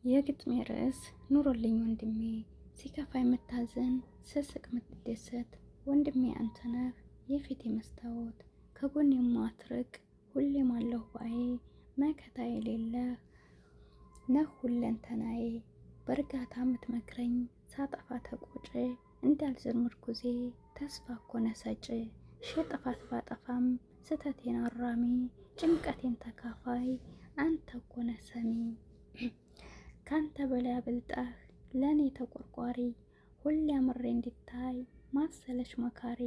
የግጥሜ ርዕስ ኑሮልኝ ወንድሜ፣ ሲከፋ የምታዝን ስስቅ የምትደሰት ወንድሜ አንተ ነህ የፊቴ መስታወት፣ ከጎን የማትርቅ ሁሌም አለሁ ባዬ፣ መከታ የሌለህ ነህ ሁለንተናዬ፣ በእርጋታ የምትመክረኝ ሳጠፋ ተቆጪ፣ እንዳልዝር ምርኩዜ ተስፋ እኮ ነህ ሰጪ፣ ሺ ጥፋት ባጠፋም ስህተቴን አራሚ፣ ጭንቀቴን ተካፋይ አንተ እኮ ነህ ሰሚ። ካንተ በላይ አብልጠህ ለእኔ ተቆርቋሪ፣ ሁሌ አምሬ እንዲታይ ማሰለች መካሪ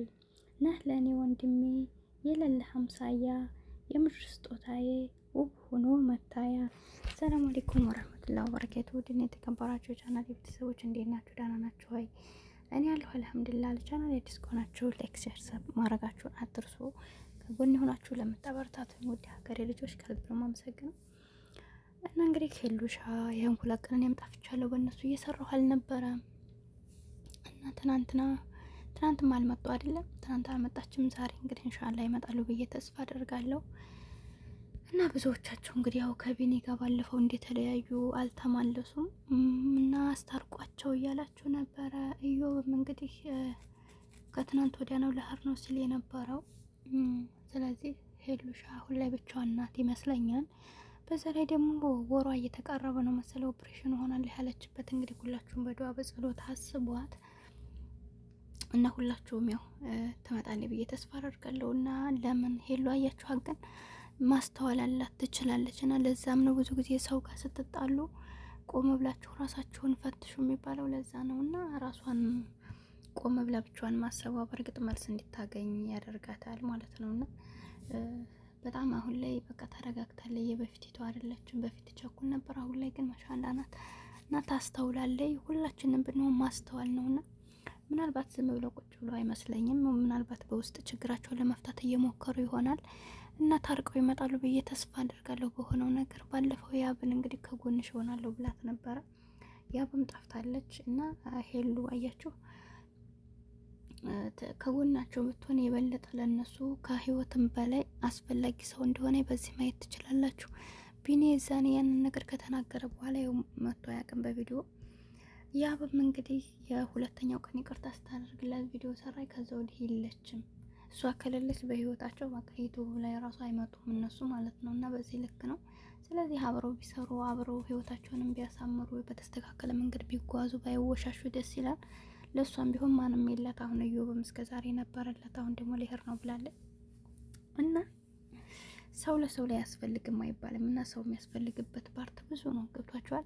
ነህ ለእኔ ወንድሜ የሌለህ አምሳያ፣ የምድር ስጦታዬ ውብ ሆኖ መታያ። ሰላም አለይኩም ወረህመቱላሂ ወበረካቱ። ውድና የተከበራችሁ ቻናል ቤተሰቦች እንዴት ናችሁ? ደህና ናችሁ ወይ? እኔ ያለሁ አልሐምዱሊላህ። ለቻናል አዲስ ከሆናችሁ like፣ share፣ sub ማድረጋችሁን አትርሱ። ከጎን የሆናችሁ ለምታበረታቱኝ ውድ ሀገሬ ልጆች ከልብ ነው የማመሰግነው። እና እንግዲህ ሄሉሻ ይህን 2 ቀን እኔም ጠፍቻለሁ፣ በእነሱ እየሰራሁ አልነበረም። እና ትናንትም አልመጡ አይደለም፣ ትናንት አልመጣችም። ዛሬ እንግዲህ እንሻላ ይመጣሉ ብዬ ተስፋ አደርጋለሁ። እና ብዙዎቻቸው እንግዲህ ያው ከቢኒ ጋር ባለፈው እንደተለያዩ አልተማለሱም እና አስታርቋቸው እያላችሁ ነበረ። እዮብም እንግዲህ ከትናንት ወዲያ ነው ለህር ነው ሲል የነበረው። ስለዚህ ሄሉሻ አሁን ላይ ብቻዋን ናት ይመስለኛል። በዛ ላይ ደግሞ ወሯ እየተቃረበ ነው መሰለ ኦፕሬሽን ሆናል ያለችበት። እንግዲህ ሁላችሁም በዱዓ በጸሎት አስቧት እና ሁላችሁም ያው ትመጣለች ብዬ ተስፋ አደርጋለሁ። እና ለምን ሄሉ አያችኋት ግን ማስተዋል አላት ትችላለች። እና ለዛም ነው ብዙ ጊዜ ሰው ጋር ስትጣሉ ቆም ብላችሁ ራሳችሁን ፈትሹ የሚባለው ለዛ ነው። እና ራሷን ቆም ብላ ብቻዋን ማሰቧ በእርግጥ መልስ እንድታገኝ ያደርጋታል ማለት ነው እና በጣም አሁን ላይ በቃ ተረጋግታለች። የበፊቲቱ አይደለችም። በፊት ቸኩል ነበር። አሁን ላይ ግን ማሻአላ ናት እና ታስተውላለች። ሁላችንም ብንሆን ማስተዋል ነውና ምናልባት ዝም ብለው ቁጭ ብሎ አይመስለኝም። ምናልባት በውስጥ ችግራቸውን ለመፍታት እየሞከሩ ይሆናል እና ታርቀው ይመጣሉ ብዬ ተስፋ አድርጋለሁ። በሆነው ነገር ባለፈው ያብን እንግዲህ ከጎንሽ እሆናለሁ ብላት ነበረ። ያብም ጠፍታለች እና ሄሉ አያችሁ ከጎናቸው ብትሆን የበለጠ ለነሱ ከህይወትም በላይ አስፈላጊ ሰው እንደሆነ በዚህ ማየት ትችላላችሁ። ቢኒ የዛኔ ያንን ነገር ከተናገረ በኋላ ይኸው መጥቶ አያውቅም በቪዲዮ። ያብም እንግዲህ የሁለተኛው ቀን ይቅርታ ስታደርግላት ቪዲዮ ሰራይ። ከዛ ወዲህ የለችም። እሷ ከሌለች በህይወታቸው በቃ ዩቱብ ላይ ራሱ አይመጡም እነሱ ማለት ነው። እና በዚህ ልክ ነው። ስለዚህ አብረው ቢሰሩ አብረው ህይወታቸውንም ቢያሳምሩ በተስተካከለ መንገድ ቢጓዙ ባይወሻሹ ደስ ይላል። ለእሷም ቢሆን ማንም የላት። አሁን እዮብም እስከ ዛሬ ነበረለት፣ አሁን ደግሞ ሊሄድ ነው ብላለች። እና ሰው ለሰው ላይ አያስፈልግም አይባልም። እና ሰው የሚያስፈልግበት part ብዙ ነው። ገብቷችኋል?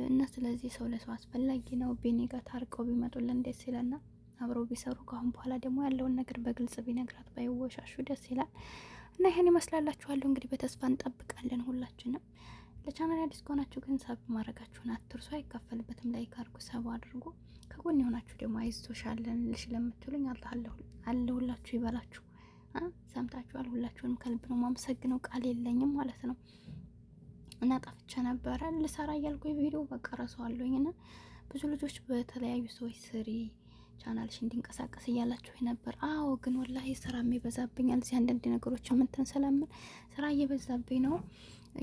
እና ስለዚህ ሰው ለሰው አስፈላጊ ነው። ቤኔ ጋር ታርቀው ቢመጡልን ደስ ይለናል። አብረው ቢሰሩ ከአሁን በኋላ ደግሞ ያለውን ነገር በግልጽ ቢነግራት ባይወሻሹ ደስ ይላል። እና ይህን ይመስላላችኋለሁ። እንግዲህ በተስፋ እንጠብቃለን ሁላችንም። ለቻናል አዲስ ከሆናችሁ ግን sub ማድረጋችሁን አትርሱ። አይከፈልበትም። like አድርጉ፣ sub አድርጉ። ከጎን የሆናችሁ ደግሞ አይዞሽ አለንልሽ ለምትሉኝ አላህ አለሁላችሁ ይበላችሁ። ሰምታችኋል። ሁላችሁንም ከልብ ነው ማመሰግነው። ቃል የለኝም ማለት ነው። እና ጠፍቼ ነበረ ልሰራ እያልኩ ቪዲዮ በቃ ረሳዋለሁኝ። እና ብዙ ልጆች በተለያዩ ሰዎች ስሪ ቻናልሽ እንዲንቀሳቀስ እያላችሁ ነበር። አዎ ግን ወላሂ ስራ ይበዛብኛል። እዚህ አንዳንድ ነገሮች የምንትን ስለምን ስራ እየበዛብኝ ነው።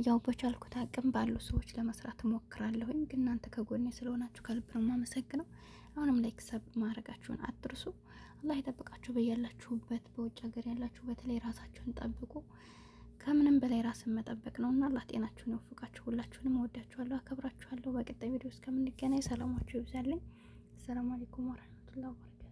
ያው በቻልኩት አቅም ባሉ ሰዎች ለመስራት እሞክራለሁኝ። ግን እናንተ ከጎኔ ስለሆናችሁ ከልብ ነው የማመሰግነው። አሁንም like sub ማድረጋችሁን አትርሱ። አላህ ይጠብቃችሁ በያላችሁበት። በውጭ ሀገር ያላችሁ በተለይ ራሳችሁን ጠብቁ። ከምንም በላይ ራስን መጠበቅ ነው እና አላህ ጤናችሁን ይወፍቃችሁ። ሁላችሁንም እወዳችኋለሁ፣ አከብራችኋለሁ። በቀጣይ ቪዲዮ እስከምንገናኝ ሰላማችሁ ይብዛልኝ። ሰላም አለይኩም ወረህመቱላሂ ወበረካቱ።